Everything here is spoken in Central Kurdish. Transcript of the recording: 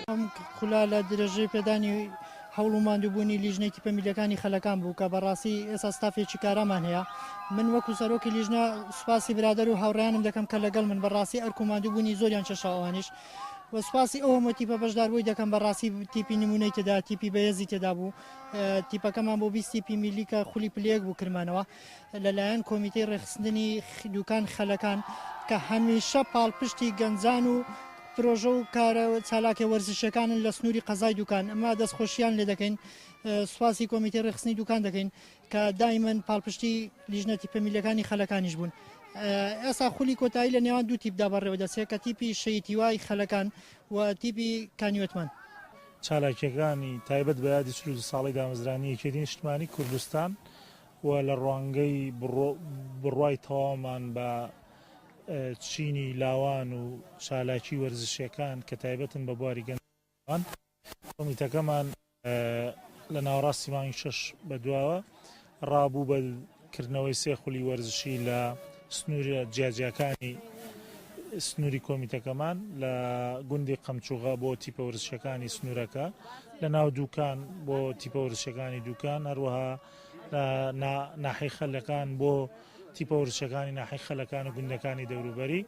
ئەم خولە لە درێژەی پێدانی هەوڵ و ماندووبوونی لیژنەی تیپە میلەکانی خەلەکان بوو کە بەڕاستی ئێستا ستافێکی کارامان هەیە. من وەکو سەرۆکی لیژنە سوپاسی برادەر و هاوڕێیانم دەکەم کە لەگەڵ من بەڕاستی ئەرک و ماندووبوونی زۆریان کێشا ئەوانیش و سوپاسی ئەو هەموو تیپە بەشداربووی دەکەم بەڕاستی تیپی نمونەی تێدا تیپی بەهێزی تێدا بوو تیپەکەمان بۆ 20 تیپی میلی کە خولی پلەیەک بوو کرمانەوە لەلایەن کۆمیتەی ڕێکخستنی دوکان خەلەکان کە هەمیشە پاڵپشتی گەنجان و پرۆژە و کارە چالاکیە وەرزشیەکانن لە سنووری قەزای دوکان ئەمە دەستخۆشیان لێ دەکەین سوپاسی کۆمیتەی ڕێکخستنی دوکان دەکەین کە دایمەن پاڵپشتی لیژنە تیپە میلەکانی خەلەکانیش بوون ئێستا خولی کۆتایی لە نێوان دوو تیپدا بەڕێوە دەچێت کە تیپی شەهید هیوای خەلەکان و تیپی کانیوتمان. چالاکیەکانی تایبەت بە یادی 42 ساڵەی دامەزرانی یەکێتی نیشتمانی کوردستان و لە ڕوانگەی بڕوای تەواومان بە چینی لاوان و چالاکی وەرزشیەکان کە تایبەتن بە بواری گەنجان، کۆمیتەکەمان لە ناوەڕاستی مانگی شەش بەدواوە ڕابوو بە کردنەوەی سێ خولی وەرزشی لە سنوورە جیاجیاکانی سنووری کۆمیتەکەمان لە گوندی قەمچوغە بۆ تیپە وەرزشیەکانی سنوورەکە، لە ناو دوکان بۆ تیپە وەرزشیەکانی دوکان، هەروەها لە ناحیەی خەلەکان بۆ تیپە وەرزشیەکانی ناحیەی خەلەکان و گوندەکانی دەوروبەری.